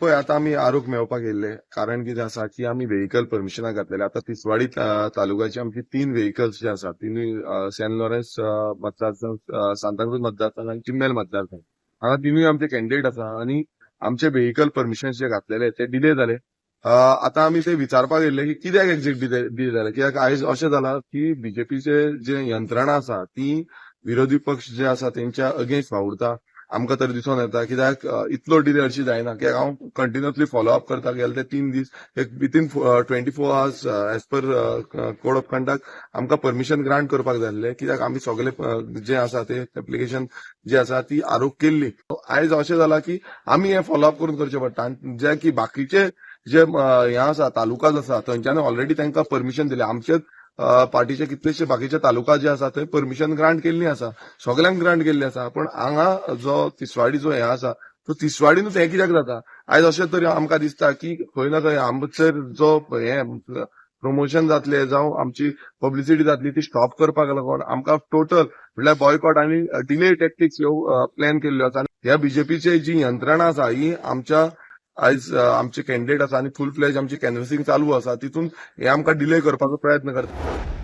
पळय, आतां आमी आरोप मेळोवपाक येयल्ले, कारण कितें आसा की आमी व्हेकल परमिशनाक घातलेले. आतां तिसवाडी तालुक्याचे आमचे तीन व्हेकल्स जे आसा, तिनूय सेंट लॉरेन्स मतदारसंघ, सांताक्रूज मतदारसंघ आनी चिंबेल मतदारसंघ, हांगा तिनूय आमचे कॅन्डिडेट आसा आनी आमचे व्हेकल परमिशन जे घातलेले ते डिले जाले. आतां आमी ते विचारपाक येयल्ले की कित्याक एक्झेक्ट डिले जाले, कित्याक आयज अशें जालां की बीजेपीचे जे यंत्रणा आसा ती विरोधी पक्ष जे आसा तेंच्या अगेन्स्ट वावुरता आमकां तर दिसून येता. कित्याक इतलो डिले हरशीं जायना, कित्याक हांव कंटिन्युअसली फॉलो अप करता. गेले ते 3 दीस एक within 24 hours as per code of conduct आमकां परमिशन ग्रांट करपाक जाय आसलें, कित्याक आमी सगळे जे आसा ते एप्लिकेशन जे आसा ती आरोप केल्ली. आयज अशें जालां की आमी हें फॉलो अप करून करचें पडटा आनी जे की बाकीचे जे हें आसा, तालुकाज आसा, थंयच्यान ऑलरेडी तांकां परमिशन दिलें. आमचेच पार्टीचे कितलेशे बाकीचे तालुका जे आसा थंय परमिशन ग्रांट केल्ली आसा, सगल्यांक ग्रांट केल्ली आसा, पण हांगा जो तिसवाडी जो हें आसा तो तिसवाडीनूच हें कित्याक जाता आयज, अशें तरी आमकां दिसता की खंय ना खंय आमचेर जो हें प्रमोशन जातलें जावं आमची पब्लिसिटी जातली ती स्टॉप करपाक लागून आमकां टोटल म्हटल्यार बॉयकॉट आनी डिले टॅक्टिक्स ह्यो प्लॅन केल्ल्यो आसा. आनी ह्या बीजेपीची जी यंत्रणा आसा ही आमच्या आयज आमचे कॅन्डिडेट आसा आनी फूल फ्लॅज आमची कॅनवसिंग चालू आसा, तितून हे आमकां डिले करपाचो प्रयत्न करता.